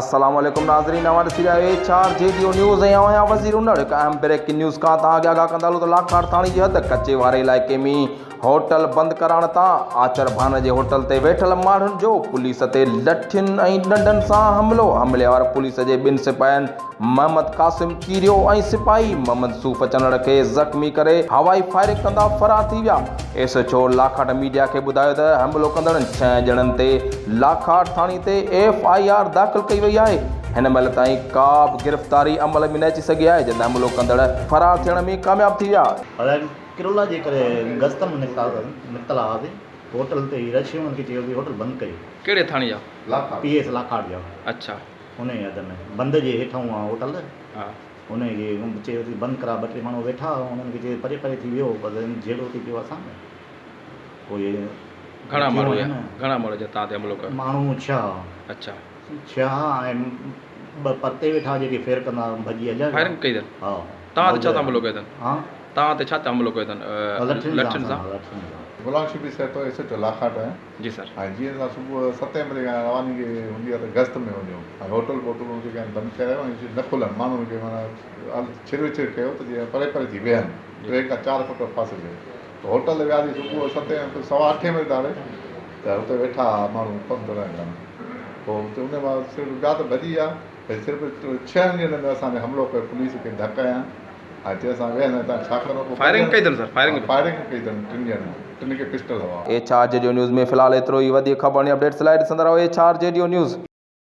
السلام عليڪم ناظرين اوهان ڏسي رهيا آهيو H R G D O news ۽ آئون آهيان وزير انڙ هڪ اهم بريڪنگ نيوز کان توهان کي آگاهه ڪندا هلون ته لاکاٽ ٿاڻي جي حد ڪچي واري علائقي ۾ هوٽل بند ڪرائڻ تان آچر ڀان جي هوٽل تي ويٺل ماڻهن جو پوليس تي لٺين ۽ ڏنڊن سان حملو حملي آور پوليس جي ٻن سپاهين محمد قاسم ڪيريو ۽ سپاهي محمد صوف چنڙ کي زخمي ڪري هوائي فائرنگ ڪندا فرار ٿي ويا. S H O Lakhat media کي ٻڌايو ته حملو ڪندڙن ڇهن ڄڻن تي لاکاٽ ٿاڻي تي ايف I R داخل ڪئي وئي آهي. هن مهل تائين ڪا به گرفتاري عمل ۾ نه اچي سگهي آهي جڏهن حملو ڪندڙ فرار ٿيڻ ۾ ڪامياب ٿي ويا. حالانڪ ڪرولا جي ڪري گشت ۾ نڪتل هئاسين هوٽل تي ئي رش هئي انهن کي چيو ته هوٽل بند ڪيو. ڪهڙي ٿاڻي جا؟ پي ايس لاکاٽ جا. اڇا. انهيء حد ۾ بند جي هيٺئون آ هوٽل. ها. انهيء کي چيو ٿي بند ڪراء ٻه ٽي ماڻهو ويٺا هئا انهن کي چيو پري پري ٿي ويهو پر جهيڙو ٿي پيو اسان ۾ پوء گهڻا ماڻهو هيا گهڻا ماڻهو جا توهان تي حملو ڪيو؟ ماڻهو ڇهه هئا. اڇا. ڇهه هئا ۽ ٻه پرتي ويٺا جيڪي فير ڪندا ڀڄي هليا ويا. فائرنگ ڪئي اٿن؟ ها. توهان تي ڇا تي حملو ڪيو اٿن؟ ها. توهان تي ڇا تي حملو ڪيو اٿن؟ لٺين سان. لٺين سان. Ghulam Shabbir Sahito S H O Lakhat آهيان. جي سر. ۽ جيئن اسان صبح جو ستين بجي کان روانگي هوندي آهي ته گشت ۾ وڃو ۽ هوٽل بوٽلون جيڪي آهن بند ڪرايو ۽ نه کلن ماڻهن کي معنيٰ ڇر وڇر ڪيو ته جيئن پري پري ٿي ويهن ٽي کان چار فوٽ فاصلي تي ته هوٽل تي وياسين صبح جو ستين سوا اٺين بجي ڌاري ته اتي ويٺا ها ماڻهو پندرهن کن پوء اتي ان بعد صرف ٻيا ته ڀڄي ويا ڀئي صرف ڇهن ڄڻن اسان تي حملو ڪيو پوليس کي ڌڪ هنيا ۽ چي اسان ويهندا تان ڇا ڪرڻو پوء فائرنگ ڪئي اٿن سر فائرنگ فائرنگ ڪئي اٿن ٽن ڄڻن ٽن کي پسٽل هئا. ايڇ آر جي ڊيو نيوز ۾ في الحال ايترو ئي وڌيڪ خبرن ۽ اپڊيٽس لاء ڏسندا رهو H R G D news.